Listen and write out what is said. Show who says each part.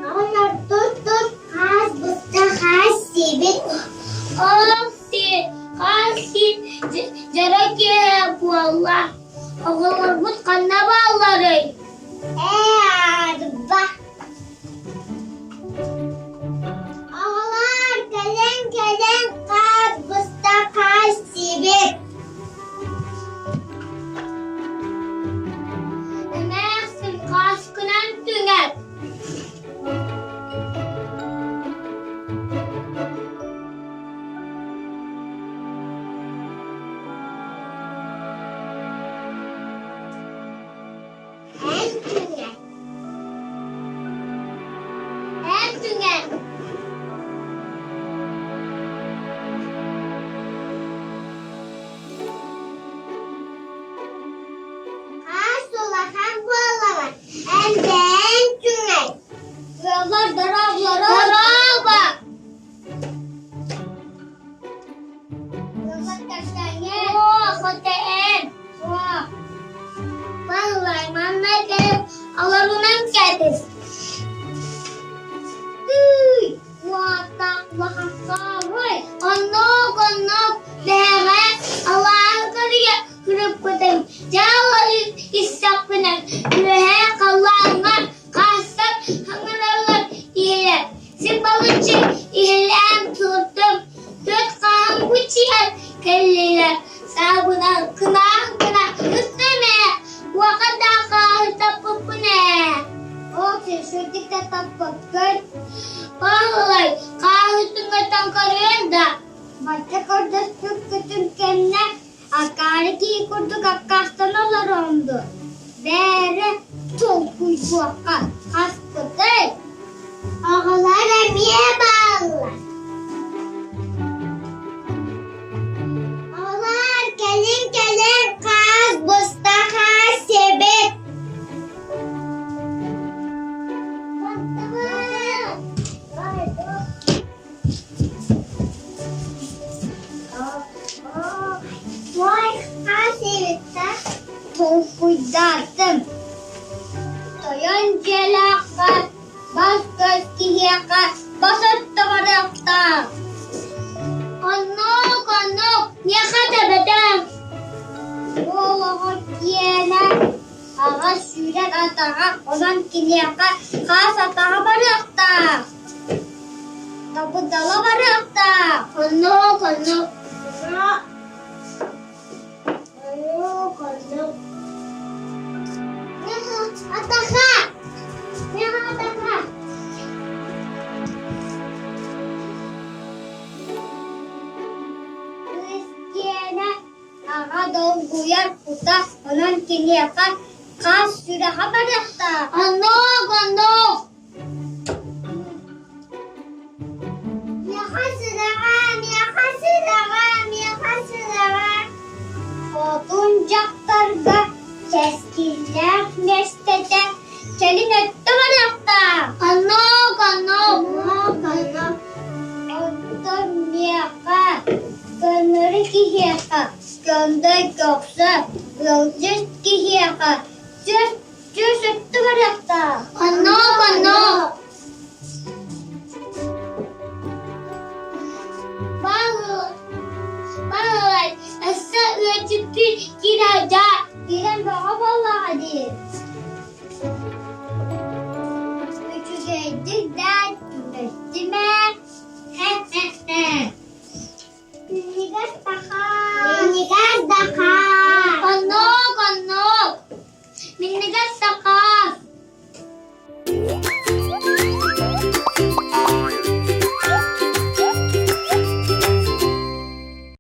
Speaker 1: Оҕолордун тут хаас быста хаас сиэбит
Speaker 2: Ол сир хаас сир дьоро киэһэ буолла. Оҕолорбут ханна баалларый?
Speaker 1: Ээ, аарба. Оҕолоор, кэлэн кэлэн хаас быста хаас сиэбит.
Speaker 2: Эмээхсин хааскынан түҥэт.
Speaker 1: Эн түҥэт.
Speaker 2: Эн түҥэт.
Speaker 1: Хаас улахан буоллаҕа, элбээн түҥэй.
Speaker 2: Ыаллар дорооболоро. Дорообо!
Speaker 1: Ыаллар кэпсээҥҥэ.
Speaker 2: Оо, хотэ эн. Оо. Баллай, манна кэлэн олорунан кэбис. Тыый, уоттаах улахан хаарый. Оннук, оннук, бэҕэ алааһы кырыйа кырыппытым. Дьэ олорун истэхпинэ, үөһээ халлааҥҥа хаастар хаҥыраллар иһилэр. Син балыччы иһиллээн турдум. Түөрт хаһан буччуйан кэллилэр. Саабынан кынаан гына ыттым ээ. Уоха да хааһы таппыппын ээ.
Speaker 1: Ол сирсүрдүк да таппыккын.
Speaker 2: Баһылай, хааһытыҥҥыттан көрүөн да.
Speaker 1: Бачча көрдөспүккүтүн кэннэ акаары киһи курдук аккаастана олороҕун дуо? Бээрэ, толкуйдуохха, хаспытай? Оҕолор эмиэ бааллар. Оҕолор, кэлин кэлэн хаас буста хаас сиэбит. Туой хаас эбиттэ толкуйдаатым. Тойон дьиэлээххэ бас-көс киһиэхэ бас өттө барыахтаах.
Speaker 2: Оннук, оннук, миэхэ тэбэтэ.
Speaker 1: Бу олоҕу киэнэ аҕа сүүрэр атаҕа, онон киниэхэ хаас атаҕа барыахтаах. Табыдала барыахтаах.
Speaker 2: Оннук, оннук. Оннук, оннук.
Speaker 1: Атаха! Атаха! Кыыс аҕа долгуйар кута, онон киниэхэ хаас сүрэҕэ барыахтаах.
Speaker 2: Оннук, оннук.
Speaker 1: Миэхэ сүрэҕэ, миэхэ сүрэҕэ, миэхэ сүрэҕэ. Хотун дьахтарга кэскиллээх миэстэтэ кэлин өттө барыахтаах.
Speaker 2: Оннук, оннук.
Speaker 1: Оннук, оннук. Оттон миэхэ, көннөрү киһиэхэ, көҥдөй көхсө, ыалдьыт киһиэхэ түөрт Түөрт өттө барыахтаах.
Speaker 2: Оннук, оннук. Балалай, өссө ыалдьыттыы киирэ
Speaker 1: Киирэн бөҕө буоллаҕа дии. Үчүгэйдик да.